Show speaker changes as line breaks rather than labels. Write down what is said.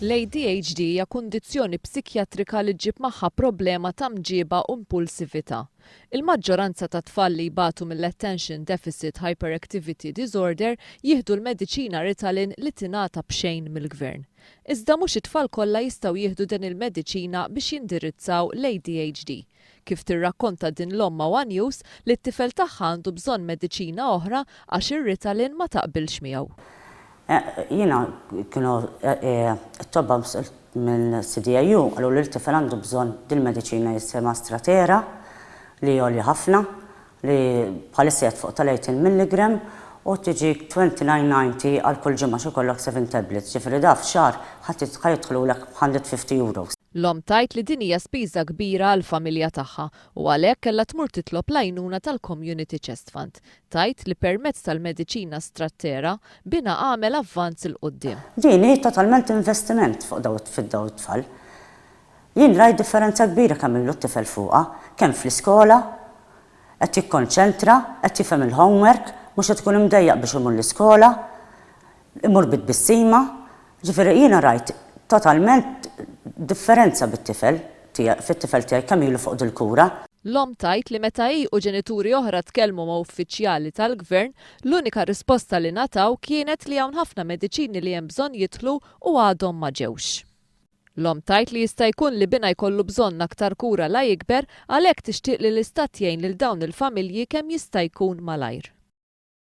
L-ADHD hija kundizzjoni psikjatrika li ġġib magħha problema ta' mġiba u impulsività. Il-maġġoranza ta' tfal li jbatu mill-Attention Deficit Hyperactivity Disorder jieħdu l-mediċina Ritalin li tingħata b'xejn mill-Gvern. Iżda mhux it-tfal kollha jistgħu jieħdu din il-mediċina biex jindirizzaw l-ADHD. Kif tirrakkonta din l-omm ma' one News li t-tifel tagħha għandu bżonn mediċina oħra għax ir-Ritalin ma taqbilx miegħu.
Jiena kienu t-tobba minn CDIU qalu li t-tifel għandu bżonn dil-mediċina jisimha Strattera li għolja ħafna li bħalissa qiegħed fuq tal-18 milligram u tiġi 29.90 għal kull ġimgħa xi jkollok 7 tablets, ġifieri da f'xahar ħa jidħlulek b'150 euros.
L-omm tgħid li din hija spiża kbira għall-familja tagħha u għalhekk kellha tmur titlob l-għajnuna tal-Community Chest Fund. Tgħid li permezz tal-mediċina Strattera, binha għamel avvanz 'il quddiem.
Din hi totalment investiment fuq daw fid-daw it-tfal. Jien rajt differenza kbira kemm ilu t-tifel fuqha, kemm fl-iskola, qed jikkonċentra, qed jifhem il-homework, mhux qed ikun imdejjaq biex imur l-iskola, imur bi tbissima. Ġifieri jiena rajt totalment differenza bit-tifel tiegħi, fit-tifel tiegħi kemm ilu fuq dil-kura.
L-omm tgħid li meta hi u ġenituri oħra tkellmu ma' uffiċjali tal-Gvern, l-unika risposta li ngħataw kienet li hawn ħafna mediċini li hemm bżonn jidħlu u għadhom ma ġewx. L-omm tgħid li jista' jkun li binha jkollu bżonn aktar kura la jikber, għalhekk tixtieq li l-Istat jgħin lil dawn il-familji kemm jista' jkun malajr.